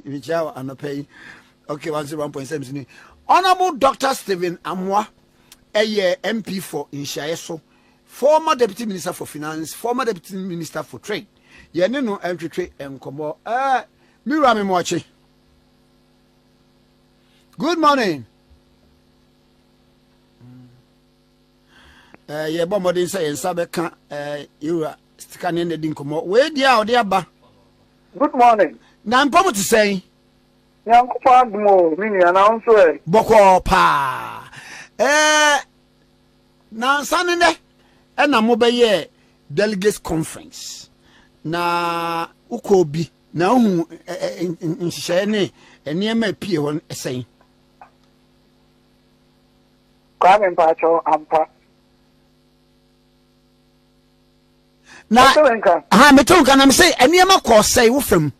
Mekyia wo anɔpa yi. Okay, 101.7 ni. Honorable Dr. Stephen Amoah ɛyɛ MP for Nhyiaeɛ so, former Deputy Minister for Finance, former Deputy Minister for Trade. Yɛne no ntwetwe nkɔmmɔ. Ɛɛ, me wura me mɔkye. Good morning. Eh, yɛbɔ mmɔden sɛ yɛn nsa bɛka eh, yɛwura sika ne ɛna di nkɔmmɔ. Wei deɛ a ɔde aba. Good morning. Na mpɔm te sɛn? Nyankopɔn adom o, me nua, na wo nso ɛ? Bɔkɔɔ paa. Ɛɛ, nansa ne nɛ ɛna mobɛyɛɛ delegates conference na wokɔɔ bi na wohu nhyehyɛeɛ ne nneɛma a ɛpie hɔ no sɛn? Kwame mpakyɛw ampa. Na aha mete wo nka na mese nneɛma kɔɔ sɛe wo fam.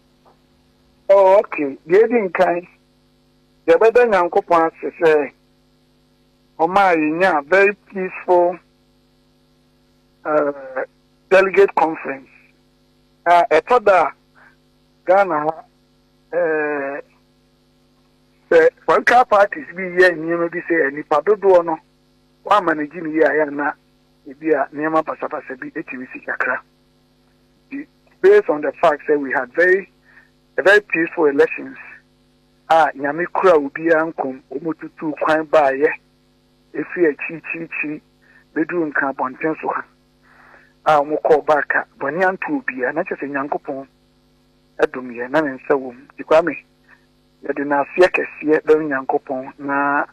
Oh, okay. Deɛ edi nkan, yɛbɛda Nyankopɔn ase sɛ ɔmaa yɛnyaa very peaceful uh, delegate conference. Na ɛtɔ da a Ghana ha eh, sɛ political parties bi yɛ nneɛma bi sɛ nipa dodoɔ no wɔama no gye ne yie a yɛ ana ebi a nneɛma basabasa bi etumi si kakra. Based on the fact that we had very a very peaceful elections a Nyame kura obiara nkom, wɔn tutu kwan baayɛ efiri akyirikyirikyiri bɛduru Nkran abɔnten so ha a wɔn kɔɔ baaka bɔne anto obiara na kyerɛ sɛ Nyankopɔn dom yɛn na ne nsa wɔ mu. Nti Kwame, yɛde n'aseɛ kɛseɛ bɛma Nyankopɔn na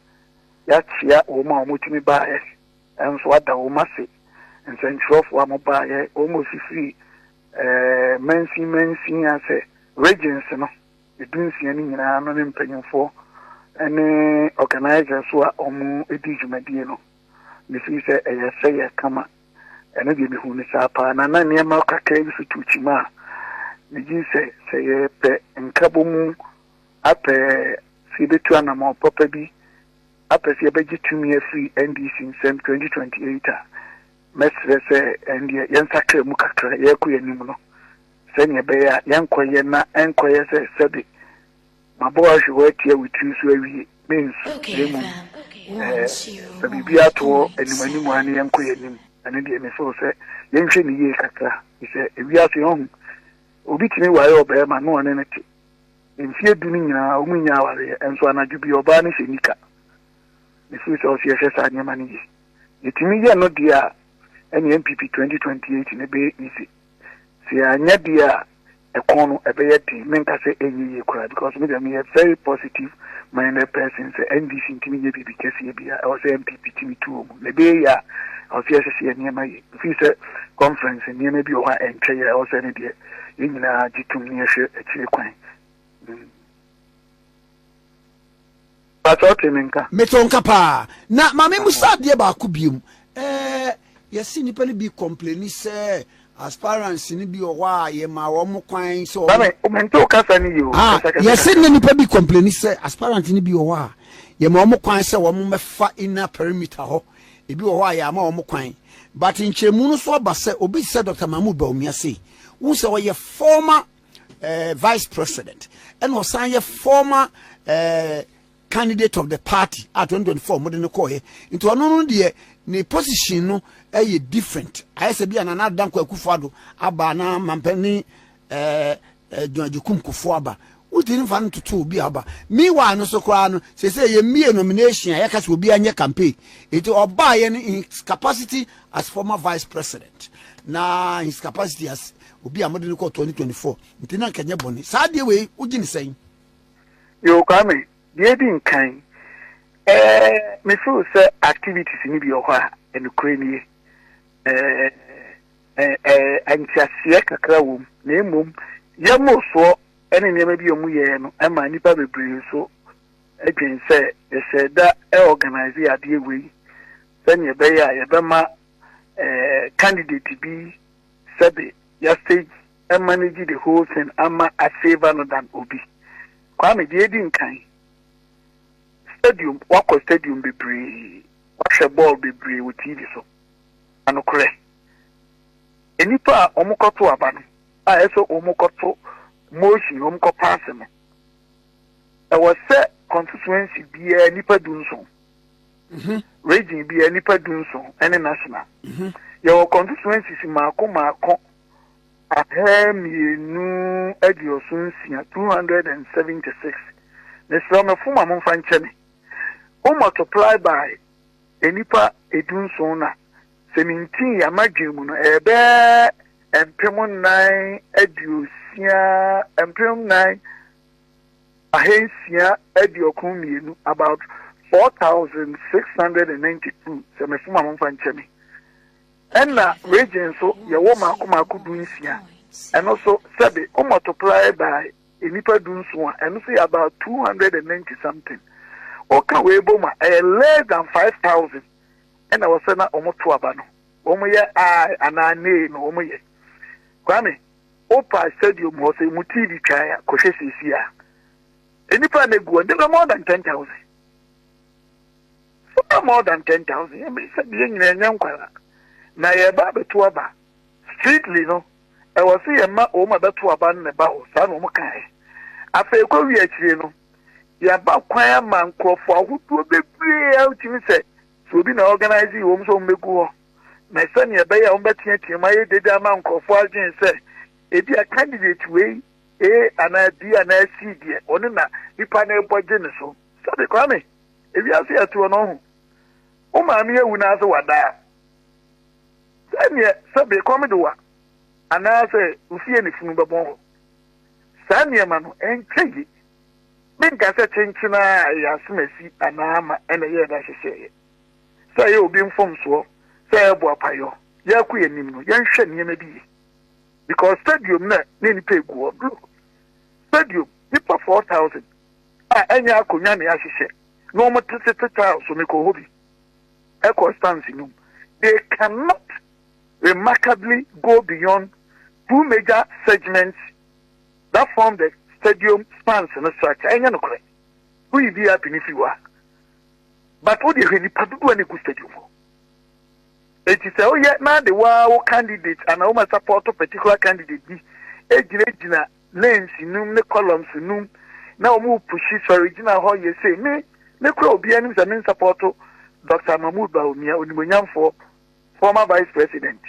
yɛakyea wɔn a wɔtumi baeɛ nso ada wɔn ase, nsɛntwerɛfoɔ a wɔbaeɛ, wɔn a wɔfifiri eh, mansin mansin asɛ regions no 16 no nyinaa no ne mpanyinfoɔ ne organisers a wɔdi dwumadie no. Mefiri sɛ ɛyɛ sɛ yɛ kama. Ɛno deɛ mehu no saa paa. Na na nneɛma kakra bi so tu kyima a, megye sɛ sɛ yɛpɛ nkabɔmu apɛ sɛ yɛbɛtu anammɔn papa bi apɛ sɛ yɛbɛgye tumi afiri NDC nsam 2028 a, mɛsrɛ sɛ ɛndeɛ yɛnsakra mu kakra, yɛrekɔ yɛn anim no, sɛnea ɛbɛyɛ a yɛnkɔyɛ na ɛnkɔyɛ sɛ sɛbe mabɔ ahwe hɔ atia wo tiri so awie, mensu, na mmom eh, fa biribi ato hɔ anim anim a ne yɛnkɔ yɛn anim. Ɛno deɛ mefeel sɛ yɛnhwɛ ne yie kakra, sɛ ewiase ɔho obi tumi ware ɔbarima na ɔne no te mfeɛ 10 no nyinaa wɔn nyɛ awareɛ, nso anadwo bi ɔbaa no hyɛ nika. Mefeel sɛ ɔsɛ yɛhwɛ saa nneɛma no yie. Yɛtumi yɛ no deɛ a, ɛne NPP 2028 no ɛbɛyɛ easy. Sɛ yɛanyɛ deɛ a, ɛkɔn no ɛbɛyɛ den. Menka sɛ ɛnyɛ yie koraa because me deɛ meyɛ very positive minded person sɛ NDC ntumi nyɛ biribi kɛseɛ bi a, ɛwɔ sɛ NPP tumi tu wɔ mu. Na ɛbɛyɛ yie a, ɛwɔ sɛ yɛhyehyɛ yɛn nneɛma yie. Mfii sɛ conference nneɛma bi wɔ hɔ a ɛntwa yie a, ɛwɔ sɛ ne deɛ yɛn nyinaa gye tom na yɛhwɛ akyire kwan. Mm. Pastor ɔte me nka. Mete wo nka paa. Na ma me musa adeɛ baako biom. Ɛɛ yɛse nnipa no bi complaini sɛ aspirants no bi wɔ hɔ a yɛma wɔn kwan sɛ wɔn. Mame, mente wo kasa no yie o. Ah, Kasa kasa yɛse kakra. na nnipa bi complaini sɛ aspirant no bi wɔ hɔ a yɛma wɔn kwan sɛ wɔn mmɛfa inner perimeter hɔ. Ebi wɔ hɔ a yɛama wɔn kwan. But nkyerɛmu no so aba sɛ obi te sɛ Dr. Mahmood Bawumia sei, wohu sɛ ɔyɛ former eh, vice president ɛna ɔsan yɛ former eh, candidate of the party a 2024 wɔde no kɔɔɛ nti ɔno no deɛ ne position no ɛyɛ different ayɛ sɛ bi a Nana Dankwa Akufo-Addo aba na mampanin eh, eh, John Agyekum Kufuor aba wotumi nfa no toto obi aba meanwhile no so koraa no sɛ sɛ yɛmmie nomination a yɛka sɛ obi anyɛ campaign nti ɔbaayɛ no in his capacity as former vice president na his capacity as obi a mode no kɔɔ 2024 nti na nka nyɛ bɔne saa adeɛ wei wogye ne sɛn? Yoo Kwame, deɛ edi nkan, eh, me feel sɛ activities no bi wɔ hɔ a, ɛnokorɛ nie, eh, eh, eh, nteaseɛ kakra wɔ mu, na mmom yɛn mmorosoɔ ne nneɛma bi a wɔn yɛɛ no ɛma nnipa bebree nso dwen sɛ yɛhyɛ da organize adeɛ wei sɛnea ɛbɛyɛ a yɛbɛma eh, candidate bi sɛbe ya stage manage the whole thing ama a favour no than obi. Kwame, deɛ edi nkan, stadium, wakɔ stadium bebree, wahwɛ bɔɔl bebree wɔ TV so. Na nokorɛ, nnipa a wɔkɔto aba no, a ɛsɛ wɔkɔto motion, wɔkɔ paase no, Ɛwɔ sɛ constituency biara nipa 17. Region biara nipa 17 ɛne national. Yɛwɔ constituencies mmaako mmaako 276, 276. Mesrɛ me fom a, momfa nkyɛ me. Wo multiply by nipa 17 na sɛ mentii amadwen mu no, ɛyɛ bɛɛ 4,060, 4,692, about 4,692. Sɛ mefom a, momfa nkyɛ me. Ɛna region so yɛwɔ mmaako mmaako 16. Ɛno so sɛbe wo multiply by nnipa 17 a, ɛno so yɛ about 290 something. Woka wei bɔ mu a, ɛyɛ less than 5,000. Ɛna wɔ sɛ na wɔn to aba no, wɔn yɛ aye anaa nay no wɔn yɛ. Kwame, wopa stadium hɔ sɛ mu TV twan a, kɔhwɛ siesie a nnipa na egu hɔ, they more than 10,000, far more than 10,000. Sɛ yɛn nyinaa nyɛ nkwara na yɛba abɛto aba strictly no, ɛwɔ sɛ yɛma wɔn a bɛto aba no na ɛba hɔ saa na wɔn kaeɛ. Afei kɔ wie akyire no, yɛaba kwan ama nkurɔfoɔ ahodoɔ bebree a wotumi sɛ obi na organize wɔn sɛ wɔn bɛgu hɔ na sɛnea ɛbɛyɛ a wɔn bɛteatea mu ayɛ dede ama nkurɔfoɔ adwene sɛ ebi a candidate wei A anaa B anaa C deɛ, ɔno na nipa no rebɔ gye ne so. Sɛbi Kwame, ewiase yɛ toɔ no ɔho. Wo maame awu na ase wada a, sɛneɛ sɛbi kɔm de wa anaasɛ ofie ne funu bɛbɔn hɔ. Saa nneɛma no ɛntwa yi. Menka sɛ kyenkyen a ɛyɛ asomasi anaa ama ɛna ɛyɛ na ahyehyɛeɛ. Sɛ ɛyɛ obi mfomsoɔ, sɛ ɛyɛ boapayɔ, yɛkɔ yɛn anim no, yɛnhwɛ nneɛma bi yie. Because stadium na ne nipa egu hɔ. Look, stadium nipa 4,000 a ɛnyɛ akonnwa na yɛahyehyɛ na wɔn tete tile so. Mekɔ hɔ bi, ɛkɔ stands no, they cannot remarkably go beyond two major segments that form the stadium spans no structure. Ɛnyɛ nokorɛ woyi VIP ne fi hɔ a, but wode hwɛ nipa dodoɔ a na egu stadium hɔ. Eti sɛ woyɛ na de waa wo candidate anaa woma support particular candidate bi egyinagyina lanes num ne columns num na wɔn push sɔre gyina hɔ yɛ sei, me kura obi anim sɛ me support Dr. Mahmood Bawumia, onimonyamfoɔ former vice president.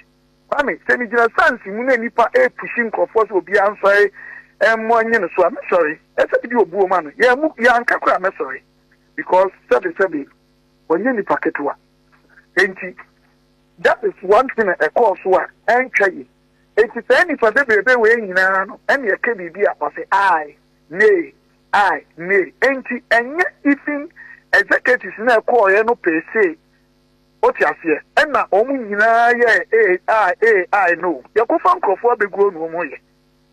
Kwame, sɛ megyina stands mu na nipa epush nkurɔfoɔ sɛ obiara nsɔre ɛmmɔ nye no so a, mɛsɔre. Ɛsɛ bi obuo ma no yɛn mu yɛanka kora, mɛsɔre because sɛbe sɛbe wɔnyɛ nipa ketewa. Nti that is one thing a ɛkɔɔ so a ɛntwa yi. Nti saa nipa bebrebe wei nyinaa no, ɛna ɛka biribi a ɔsɛ aye, nay, aye, nay. Nti ɛnyɛ even executives na ɛkɔɔyɛ no per se, wote aseɛ, ɛna wɔn nyinaa yɛ a a a no. Yɛkɔfa nkurɔfoɔ abɛguo na wɔn yɛ.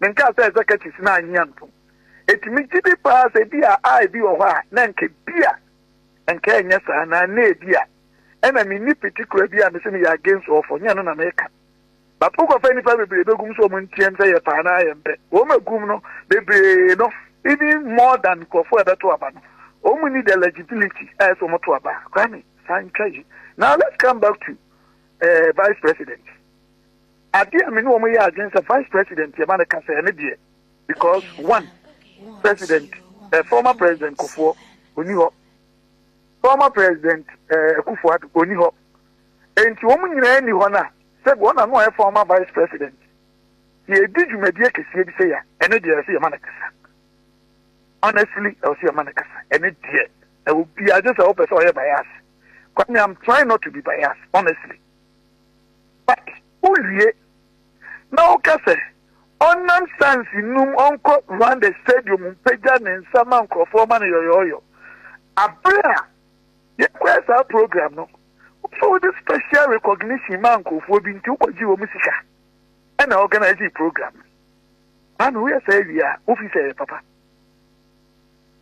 Menka sɛ executives na anyia ntom. Ɛtumi gye bi paa sɛ bi a aye bi wɔ hɔ a na nka bi a nka ɛnyɛ saa na nay bi a ɛna menni particular bi a mesɛ meyɛ against ɔfɔ nyɛ no na meka. But wokɔfa nnipa bebree bɛgum sɛ ɔmo ntiam sɛ yɛ paa na yɛ mpɛ wɔn agum no bebree no, even more than nkurɔfoɔ a ɛbɛto aba no, wɔn need eligibility a ɛsɛ wɔn to aba. Kwame, saa ntwa yi. Now let's come back to vice president. Adeɛ a me ne wɔn yɛ adwene sɛ vice president yɛ ma no kasa, ɛne deɛ because one president, former President Kufuor oni hɔ, former President Akufo Addo oni hɔ, nti wɔn nyinaa ni hɔ na sɛ wɔn na no ɔyɛ former vice president yɛdi dwumadie kɛseɛ bi sɛ ya, ɛne deɛ ɛsɛ yɛ ma no kasa. Honestly, ɛwɔ sɛ yɛ ma no kasa. Ɛne deɛ ɛwɔ bi agye sɛ wɔpɛ sɛ ɔyɛ bias. Kwame, I'm trying not to be biased, honestly, but wowie na woka sɛ ɔnam stands num ɔnkɔ round the stadium mpagya ne nsa ma nkurɔfoɔ ma no yɔyɔɔyɔ abere a yɛkɔɛ saa program no wofɛ wode special recognition ma nkurɔfoɔ bi, nti wokɔgye wɔ mu sika ɛna organize program no. Kwame, woyɛ saa wie a, wofi sɛ ɛyɛ papa?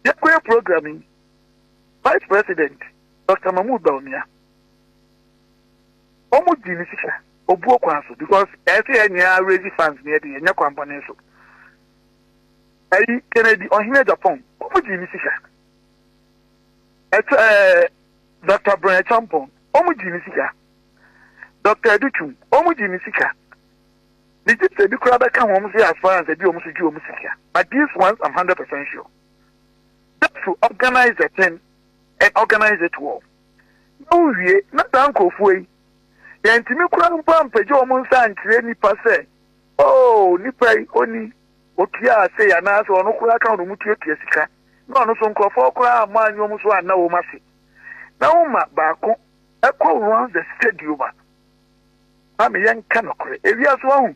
Yɛkɔyɛ program yi, Vice President Dr. Mahmood Bawumia, wɔn gye ne sika obuo kwan so because ɛyɛ sɛ yɛn nyinaa raise funds ne yɛde yɛnyɛ kwan bɔne so. Ɛyi Kennedy Ohene Agyapong, wɔn gye ne sika. Ɛkyɛ Dr. Bryan Acheampong, wɔn gye ne sika. Dr. Adutwum, wɔn gye ne sika. Ne gye sɛ ebi koraa bɛka ho, wɔn nso yɛ aspirants, ebi wɔn nso gye wɔn sika, but these ones, I'm 100% sure. to organize the thing and organize it well. Na wowie na saa nkurɔfoɔ yi, yɛntumi koraa mpo ampagya wɔn nsa ankyerɛ nnipa sɛ, oh, nipa yi ɔni, ɔtuaa sei anaasɛ ɔno koraa ka wɔn tuatua sika, na ɔno so nkurɔfoɔ koraa ammɔ anyɛ wɔn so anna wɔn ase. Na woma baako ɛkɔ round the stadium a, Kwame yɛnka nokorɛ, ewiase wahu,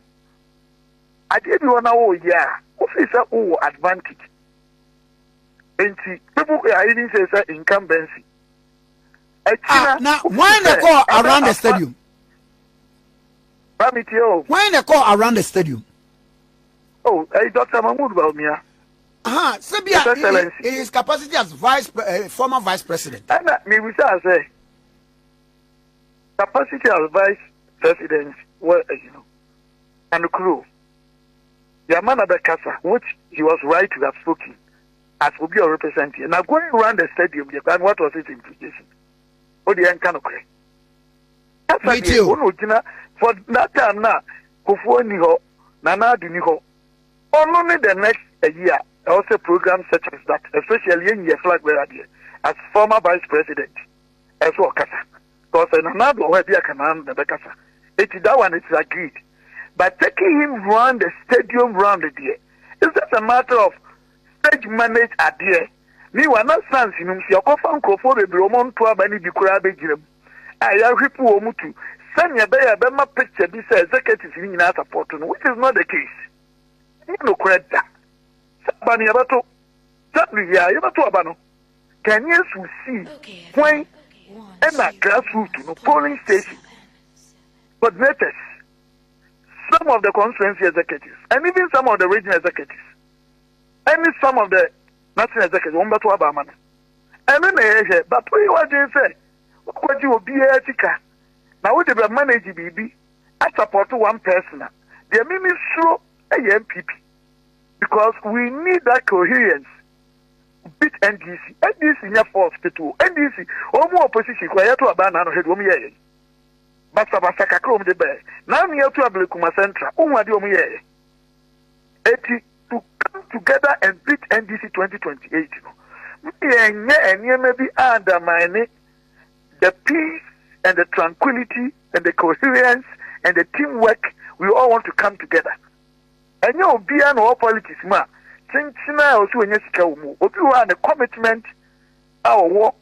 adeɛ bi hɔ na woyɛ a, wofii sɛ wowɔ advantage. Enti people are even say sɛ incumbency. Ah, na why na kɔ around the stadium? Kwame tie o. Why na kɔ around the stadium? Oh, eh, Dr. Mahmoud Bawumia. Aha, sebia in his capacity as vice former vice president. Ɛna mebisa sɛ capacity as vice president wɔ ayi no anokuro yɛama no bɛkasa, which he was right to have spoken as obi a represent yɛ. Na going round the stadium deɛ, Kwame, what was its implication? O deɛ nka nokorɛ kasa deɛ o na ogyina for that time na Kufuor ni hɔ, Nana Addo ni hɔ, ɔno ne the next ayi a ɛwɔ sɛ program such as that, especially yɛn yɛ flag bearer deɛ, as former vice president ɛsɛ ɔkasa, because Nana Addo wɔ hɔ a bi aka Nana Addo na ɛbɛkasa. Eti that one, it's agreed, but taking him round the stadium round deɛ, it's just a matter of stage manage adeɛ. Meanwhile na sans no mu so yɛkɔfa nkurɔfoɔ bebree wɔn nto aba no bi koraa bɛgyina mu a yɛahwipo wɔn tu sɛnea ɛbɛyɛ a ɛbɛma picture bi sɛ executives no nyinaa support no, which is not the case. Ɛnyɛ nokorɛ da sɛ aba no yɛbɛto sɛ no yie a yɛbɛto aba no. Ghanaians will see when ɛna grassroots no, polling station coordinators, some of the constituency executives and even some of the regional executives and some of the national executives wɔn bɛto aba ama no. Ɛno na yɛhwɛ, but woyɛ w'adwene sɛ wokɔgye obiara sika na wode bɛ manage biribi asupport one person a, deɛ mimi suro yɛ NPP, because we need that coherence to beat NDC. NDC nyɛ force ketewa. NDC wɔn mu opposition kura yɛto aba na ano hwɛ deɛ wɔn yɛɛ yɛn basabasa kakra wɔn de bɛɛ na ano yɛto Ablekuma Central, wohu adeɛ wɔn yɛɛ. Eti to come together and beat NDC 2028 no, ma yɛnyɛ nneɛma bi undermine the peace and the tranquility and the coherence and the teamwork. We all want to come together. Ɛnyɛ obiara na ɔwɔ politics mu a kyenkyena a ɔsɛ ɔnya sika wɔ mu. Obi wɔ hɔ a ne commitment a ɔwɔ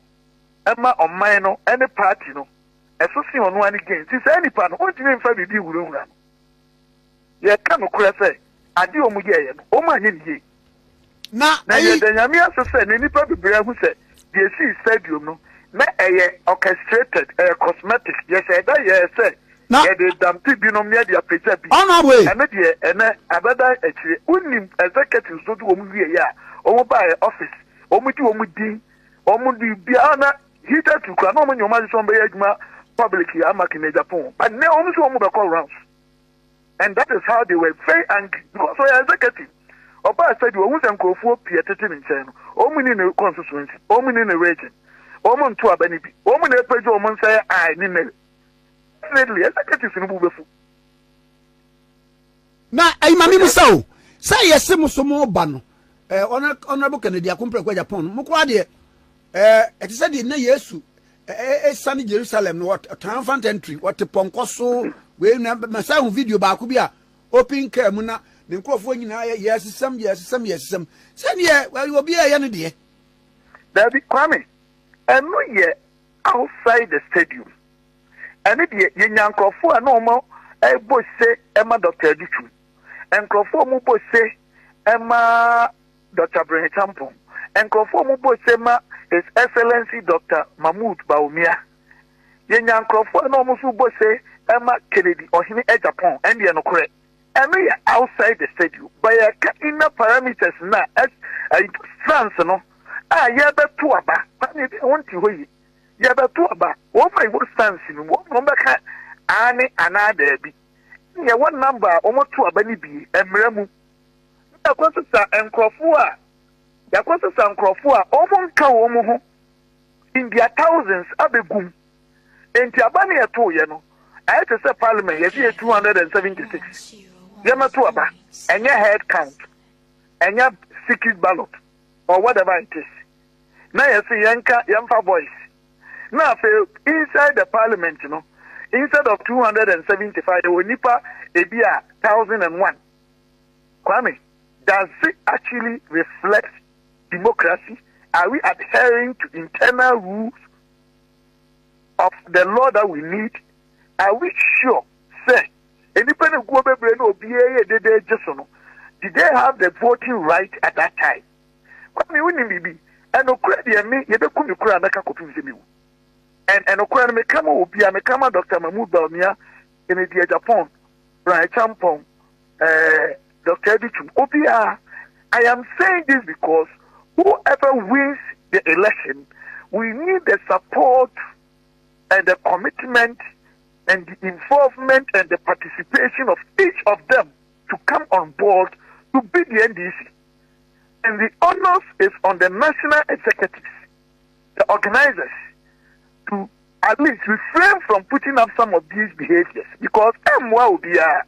ma ɔman no ne party no ɛso sen ɔno ara ne gain. Nti saa nipa no wontumi mfa biribi nhurahura no. Yɛka nokorɛ sɛ adeɛ a wɔn yɛeɛ no wɔn anyɛ no yie. Na Na ayi. Yɛda Nyame ase sɛ na nnipa bebree ahu sɛ deɛ esii stadium no na ɛyɛ orchestrated, ɛyɛ cosmetic, yɛhyɛɛ da yɛɛ sɛ Na. yɛde redampe binom na yɛde apagya bi. Honourable ei. Ɛno deɛ ɛnɛ abɛda akyire. Wonim executives dodoɔ wɔn wieɛ a wɔn baeɛ office, wɔn de wɔn din, wɔn de biara na hitherto koraa na wɔn nyɛ wɔn adwene sɛ wɔn bɛyɛ adwuma public ama Kenya Japan, but nnɛ wɔn nso wɔn bɛkɔ rounds. And that is how they were very angry, because ɔyɛ executive. Ɔbaa sɛdeɛ ɔhu sɛ nkurɔfoɔ pii ɛtete ne nkyɛn no, wɔn ni ne constituency, wɔn ni ne region, wɔn nto aba no bi, wɔn na ɛpagya wɔn nsa yɛ ae ne ne. Definitely executives no bu bɛfu. Na ɛyi ma mi mu sɛ o sɛ yɛse mo so mo ba no, Honorable Kennedy Akompreko Agyapong no mo koraa deɛ, ɛte sɛ deɛ na Yesu ɛsane Jerusalem no triumphant entry, wɔte pɔnkɔ so wei. Na masa hu video baako bi a open car mu na ne nkurɔfoɔ nyinaa yɛ yɛsesɛm yɛsesɛm yɛsesɛm sɛdeɛ obi a ɛyɛ no deɛ. Dabi Kwame, ɛno yɛ outside the stadium. Ɛno deɛ yɛnya nkurɔfoɔ a na wɔn ɛbɔ se ɛma Dr. Adutwum, nkurɔfoɔ a wɔn bɔ se ɛma Dr. Brene Champon, nkurɔfoɔ a wɔn bɔ se ma His Excellency Dr. Mahmoud Bawumia, yɛnya nkurɔfoɔ a na wɔn nso bɔ se ɛma Kennedy Ɔhene Agyapong. Ɛno deɛ nokorɛ, ɛno yɛ outside the stadium, but yɛka inner parameters na strands no a yɛbɛto aba. Kwame, ebi a wɔnte hɔ yi, yɛbɛto aba, wɔn a ɛwɔ stands no mu, wɔn na wɔbɛka aane anaa daabi. Ɛna yɛwɔ number a wɔto aba no bi mmerɛ mu. Na yɛakɔsesa nkurɔfoɔ a yɛakɔsesa nkurɔfoɔ a wɔn nka wɔn ho in their thousands abɛgu mu. Enti aba no yɛtoeɛ no, ayɛ te sɛ parliament yɛsi yɛ 276 yɛmɛto aba, ɛnyɛ head count, ɛnyɛ secret ballot or whatever it is. Na yɛse yɛnka yɛmfa voice. Na afei inside the parliament no, instead of 275 yɛwɔ nipa ebi a 1001. Kwame, does it actually reflect democracy? Are we adhering to internal rules of the law that we need? Are we sure sɛ nnipa no guo bebree na obiara yɛ dede gye so no, did they have the voting right at that time? Kwame, wonim biribi? Ɛnokorɛ deɛ me, yɛbɛku me koraa mɛka kɔpem sɛ mewu. And ɛnokorɛ no meka ma obiara, meka ma Dr. Mahmoud Bawumia, Kennedy Agyapong, Brian Acheampong, eh, Dr. Adutwum, obiara. I am saying this because whoever wins the election, we need the support and the commitment and the involvement and the participation of each of them to come on board to be the NDC. And the onus is on the national executives, the organizers, to at least refrain from putting up some of these behaviors because ɛmmoa obiara.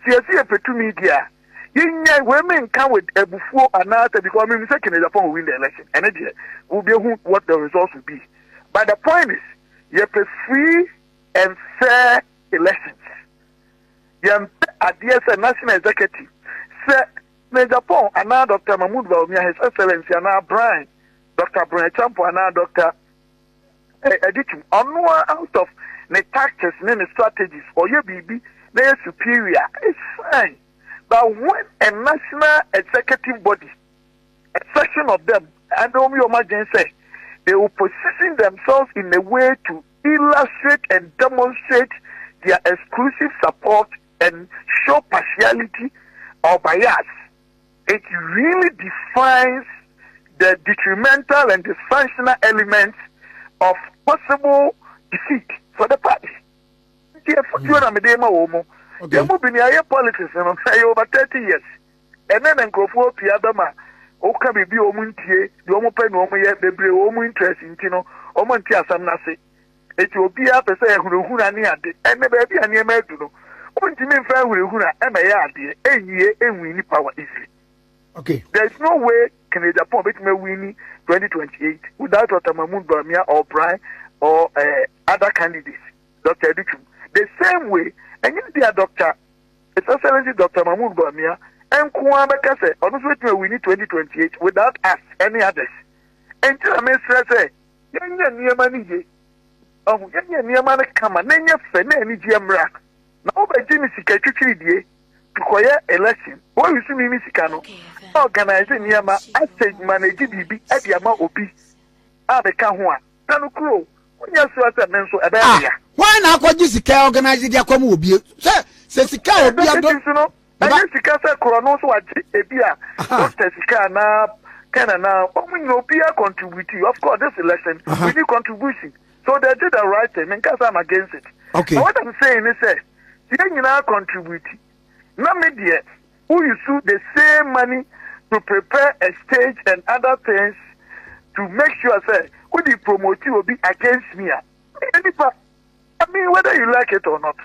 Sɛ yɛsi yɛpɛ tumi di a, yɛnya wei menka with abufuo anaasɛ because menim sɛ Kennedy Agyapong will win the election. Ɛno deɛ, we'll be who what the results will be. But the point is, yɛpɛ free and fair elections. Yɛmpɛ adeɛ sɛ national executive sɛ Kennedy Agyapong anaa Dr. Mahmoud Bawumia, His Excellency anaa Brian, Dr. Brian Acheampong anaa Dr. Adutwum, ɔno ara out of ne tactics ne ne strategies ɔyɛ biribi na yɛ superior, it's fine. But when a national executive body, a section of them, and wɔn yɛ wɔn adwene sɛ they will position themselves in a way to illustrate and demonstrate their exclusive support and show partiality or bias, it really defines the detrimental and dysfunctional elements of possible defeat for the party. Nti afutuo na mede ma wɔn mu. Yɛn mu bi ni ayɛ politics no ɛyɛ over 30 years. Ɛnɛ na nkurɔfoɔ pii abɛma woka biribi a wɔn ntie, deɛ wɔn pɛ na wɔn yɛ, bebree wɔn interest nti no wɔn nte asɛm no ase. Eti obiara pɛ sɛ ahunahuna ne ade. Ɛnɛ baabi a nneɛma adu no, wontumi mfa ahunahuna ɛmɛyɛ adeɛ, ɛnyie, ɛnwini power easily. Okay. There is no way Kennedy Agyapong betumi awini 2028 without Dr. Mahmoud Bawumia or Brian or other candidates, Dr. Adutwum. The same way, ɛnyɛ de a Dr. His Excellency Dr. Mahmoud Bawumia nko ara bɛka sɛ ɔno nso betumi awini 2028 without us any others. Enti na mesrɛ sɛ yɛnyɛ nneɛma no yie. Ɔho, yɛnyɛ nneɛma no kama na ɛnyɛ fɛ na anigyeɛ mmra. Na wobɛgye me sika twitwiridie to kɔyɛ election. Woyi so mi me sika no, organize nneɛma, asɛ manage biribi de ama obi a meka ho a, na no kuro, wonyɛ sure sɛ me nso ɛbɛyɛ me ya. Hwan na akɔgye sika organize de akɔma obi? Sɛ sika a obi adɔ. Executives no, ɛnyɛ sika sɛ korɔ no nso wagye ebi a doctor sika anaa ken anaa wɔn nyina obiara contribute. Of course, this election we need contribution. So they did the right thing. Menka sɛ I'm against it. Okay. But what I'm saying is sɛ yɛn nyinaa contribute. Na me deɛ, wo use the same money to prepare a stage and other things to make sure sɛ wode promote obi against me a, meyɛ nipa. I mean, whether you like it or not,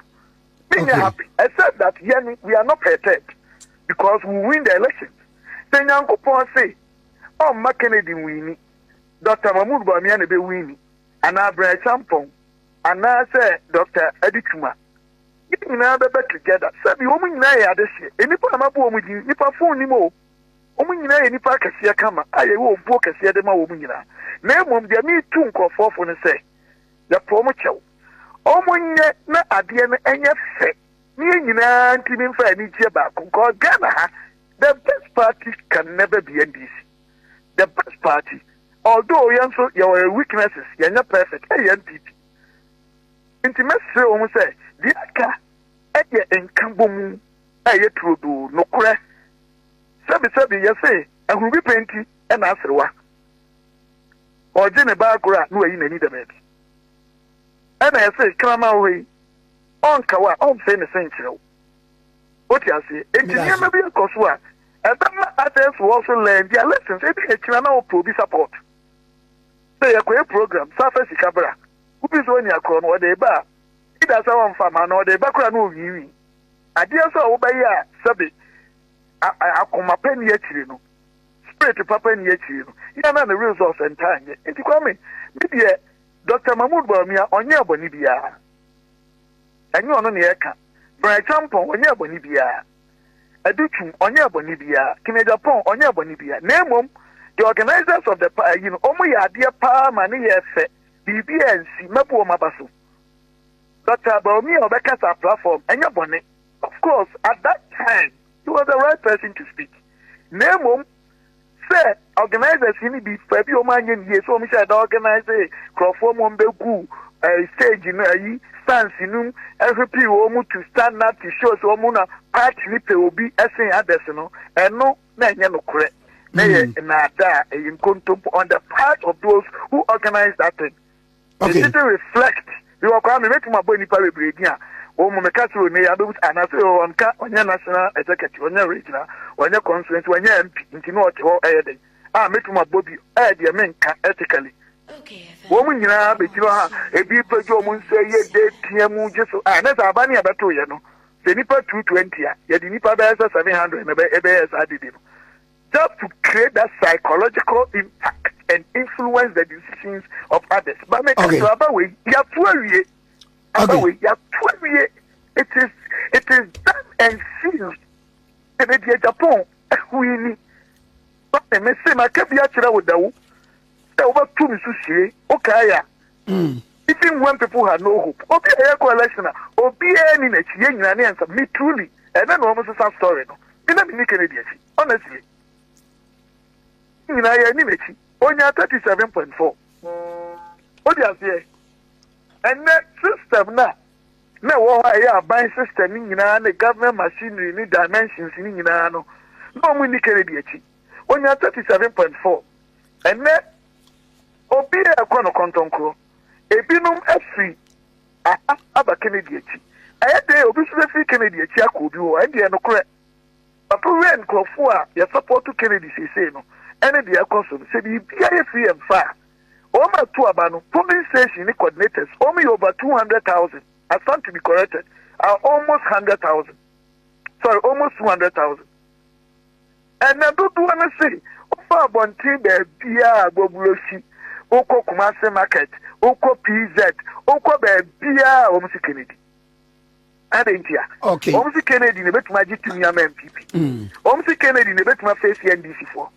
me okay. happy. Except that yɛn, we are not perturbed because we win the elections. Sɛ Nyankopɔn se ɔmma Kennedy nwini, Dr. Mahmoud Bawumia na ɛbɛwini, anaa Brian Acheampong, anaasɛ Dr. Adutwum a, yɛn nyinaa bɛba together. Sɛbi wɔn nyinaa yɛ adehyeɛ. Nnipa a mabɔ wɔn din, nnipa fon nim o. Wɔn nyinaa yɛ nnipa akɛseɛ kama a yɛwɔ obuo kɛseɛ de ma wɔn nyinaa. Na mmom deɛ metu nkurɔfoɔ fo no sɛ, yɛpɛ wɔn kyɛw. Wɔn nyɛ na adeɛ no nyɛ fɛ na yɛn nyinaa ntumi mfa anigyeɛ baako. Because Ghana ha, the best party can never be NDC. The best party, although yɛn nso yɛwɔ yɛn weaknesses, yɛnyɛ perfect, ɛyɛ NPP. Nti mɛsrɛ wɔn sɛ deɛ aka ɛyɛ nkabɔmu a ɛyɛ turodoo, nokorɛ. Sɛbisɛbi yɛse ahuru bi pɛ nti ɛna aserewa. Ɔgye ne ba agorɔ a na wayi n'ani da baabi. Ɛna yɛse kraman wɔ hɔ yi, ɔnka wo a ɔmfee ne se nkyerɛ wo. Wote aseɛ? Enti nneɛma bi akɔ so a ɛbɛma others will also learn their lessons. Ebi akyina na wopɛ obi support. Sɛ yɛkɔyɛ program, sa fa sika bra. Wobi sɛ ɔni akorɔ no, ɔde ba a, either sɛ ɔmfa ma anaa ɔde ba koraa na ɔwiiwii. Adeɛ nso a wobɛyɛ a sɛbe akoma pɛ ni akyire no, Spirit papa nni akyiri no, yɛ a na ne results ntaa nyɛ. Nti Kwame, me deɛ Doctor Mahmood Bawumia ɔnyɛɛ bɔne biara. Ɛnyɛ ɔno na yɛreka. Brian Acheampong ɔnyɛɛ bɔne biara. Adu Twum ɔnyɛɛ bɔne biara. Ken Agyapong ɔnyɛɛ bɔne biara. Na mmom the organisers of the ayi no, wɔn yɛ adeɛ paa ma ne yɛɛ fɛ. Biribi ansi. Mɛbo wɔn aba so. Doctor Bawumia a ɔbɛkasa platform, ɛnyɛ bɔne. Of course, at that time, he was the right person to speak. Na mmom sɛ organisers no bi fa bi wɔn anyɛ ne yie sɛ wɔn hyɛ da organise nkurɔfoɔ ma wɔn bɛgu eh, stage no ayi stands no mu ɛhwepii wɔn to stand up to show sɛ wɔn na party no pɛ obi ɛsen others no, ɛno na ɛnyɛ nokorɛ na yɛ nnaadaa, ɛyɛ nkontompo on the part of those who organize that thing. Okay. It didn't reflect. Because Kwame, mɛtumi abɔ nnipa bebree din a wɔn mu meka sɛ onye abɛbu anaasɛ ɔnka ɔnyɛ national executive, ɔnyɛ regional, ɔnyɛ constituency, ɔnyɛ MP, nti na ɔte hɔ ɛyɛ dɛn a mɛtumi abɔ bi ɛyɛ deɛ menka ethically. Wɔn nyinaa bɛgyina ha, ebi pagya wɔn nsa yɛ de tea mu gye so a na sɛ aba ne ɛbɛto yɛ no sɛ nipa 220 a yɛde nipa bɛyɛ sɛ 700 na ɛbɛyɛ saa dede no, just to create that psychological impact and influence the decisions of others. But me okay. aba wei yàtò awie, aba wei yàtò awie, it is done and sealed. Ɛnna deɛ Japan ɛho ni. Báyìí mi sè ma kẹ́bi akyerɛ wo dawo sɛ wobɛto mi so sie okae ya. Even when people had no hope, obi a yɛkɔ election a obiara ni n'akyi, yɛn nyinaa ne yɛn nsa me truly ɛnɛ na wɔn sesa story no, mi na mi ni Kennedy akyi, honestly, nyinaa yɛn ni n'akyi, onya 37.4 o di aseɛ. Ɛnɛ system na na ɛwɔ hɔ a ɛyɛ aban system ne nyinaa ne government machinery ne dimensions ne nyinaa no na wɔn ni Kennedy akyi, onya 37.4. Ɛnɛ obi a ɛkɔ no kɔntɔnkorɔ, ebinom afiri aha aba Kennedy akyi, ɛyɛ den obi nso bɛfiri Kennedy akyi akɔ obi hɔ. Ɛndeɛ nokorɛ papa wia nkurɔfoɔ a yɛ support Kennedy seesei no ɛne deɛ ɛkɔ so no sɛ biribiara yɛ firi yɛn fa a wɔn ato aba no, polling station ne coordinators wɔn yɛ over 200,000. I stand to be corrected, are almost 100,000, sorry, almost 200,000. Ɛnɛ dodoɔ no se wofa abɔnten baabiaa, Agbogbloshie, wokɔ Kumase market, wokɔ PZ, wokɔ baabiaa, wɔn si Kennedy ade ntia. Wɔn si Kennedy na ebetumi agye tumi ama NPP. Wɔn si Kennedy na ebetumi afeesi NDC foɔ.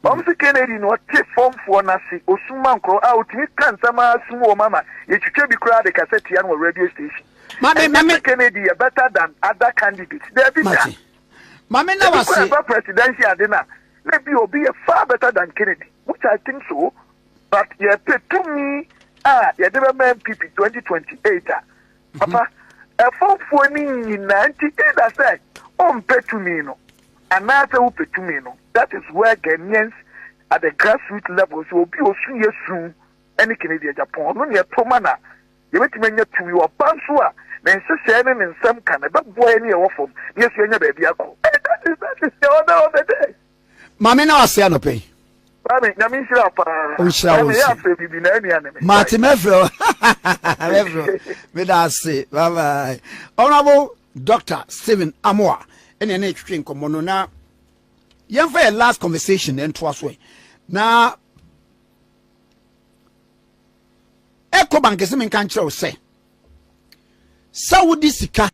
Wɔn si Kennedy na ɔte fɔmfoɔ n'ase osuma nkorɔ a otumi ka nsɛm asum wɔn ama yɛtwitwa bi koraa de kasa tia no wɔ radio station. Mame ɛnyɛ mame sɛ Kennedy yɛ better than other candidates, dɛbi da. Mate. Mame na ebi kɔ wase. Ɛba presidential ade na bi obi yɛ far better than Kennedy, which I think so, but yɛpɛ tumi a yɛde bɛma NPP 2028 a papa ɛfɔmfoɔ no nyinaa nti either sɛ ɔmpɛ tumi no anaasɛ wopɛ tumi no, that is where Ghanaians at the grassroots level so obi osu yɛ su ɛne Kennedy Agyapong, ɔno ne ɛto ma na yɛbɛtumi anya tumi. Ɔba nso a ne nhyehyɛe ne ne nsɛm ka no ɛbɛboa yɛ ne yɛwɔ fam ne yɛso anya baabi akɔ. That is the order of the day. Maame na wase anɔpɛ yi. Kwame, Nyame nhyira paa. Ɔnhyira wo Kwame, yɛ nso. Afrɛ bibi na ɛnua ne me. Mate, mɛfrɛ wo, mɛfrɛ wo. Meda ase. Bye bye. Honorable Dr. Stephen Amoah ɛne ɛne twetwe nkɔmmɔ no na yɛmfa yɛ last conversation ɛntoa so ɛ na Ecobank sɛ menka nkyerɛ wo sɛ wode sika